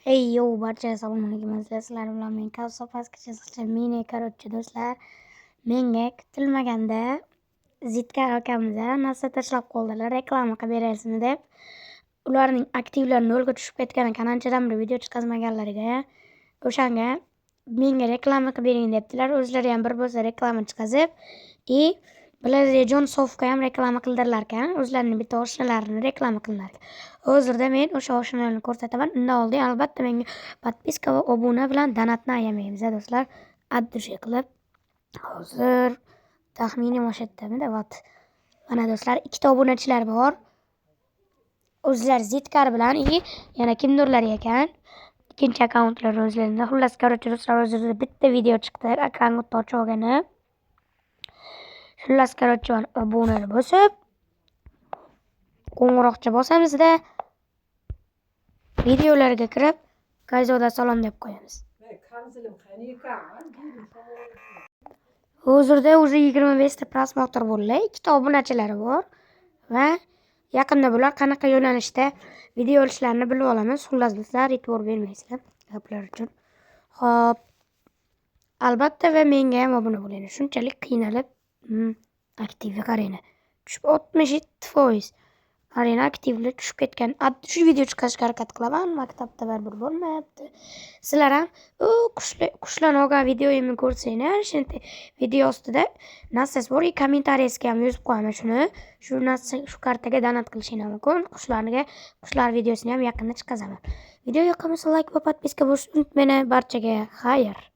Hey yo, barchaga assalomu alaykum azizlar. Sizlar bilan men Kavsar pastki mini. Короче, do'stlar, menga kutilmaganda Zitka akamga narsa tashlab qoldilar, reklama qilib berasizmi deb. Ularning aktivlari nolga tushib ketgan ekan, anchadan beri video chiqazmaganlariga. O'shanga menga reklama qilib bering debdilar. O'zlari ham bir bo'lsa reklama chiqazib, и Blazejon Sofga ham reklama qildirlar ekan. O'zlarining bitta oshnalarini reklama qildilar. Hozirda men o'sha oshnalarni ko'rsataman. Undan oldin albatta menga подписка va obuna bilan donatni ayamaymiz, do'stlar. От души qilib. Hozir taxminan o'sha yerdamidi? Вот. Mana do'stlar, ikkita obunachilar bor. O'zlari Zitkar bilan и yana kimdirlar ekan. Ikkinchi akkauntlar o'zlarida. Xullas, короче, do'stlar, hozirda bitta video chiqdi akkauntni ochib olgani. Xullas, короче, mana obunani bosib, qo'ng'iroqcha bosamizda, videolarga kirib, "Kayzoda salom" deb qo'yamiz. Kamzilim qani ekan? Hozirda уже 25 ta просмотр bo'ldi. Ikkita obunachilari bor va yaqinda bular qanaqa yo'nalishda video olishlarini bilib olamiz. Xullas, do'stlar, e'tibor bermaysizlar gaplar uchun. Xo'p, albatta va menga ham obuna bo'linglar. Shunchalik qiynalib, aktivga qaranglar. Tushib 67%. Qaranglar, aktivlar tushib ketgan. Shu video chiqarishga harakat qilaman. Maktabda baribir bo'lmayapti. Sizlar ham u qushlarni olgan videoyimni ko'rsanglar, shu video ostida narsasi bor, kommentariyasiga ham yozib qo'yaman shuni. Shu narsa, shu kartaga donat qilishinglar mumkin. Qushlarga, qushlar videosini ham yaqinda chiqazaman. Video yoqqan bo'lsa, like va подписка bo'lishni unutmanglar. Barchaga xayr.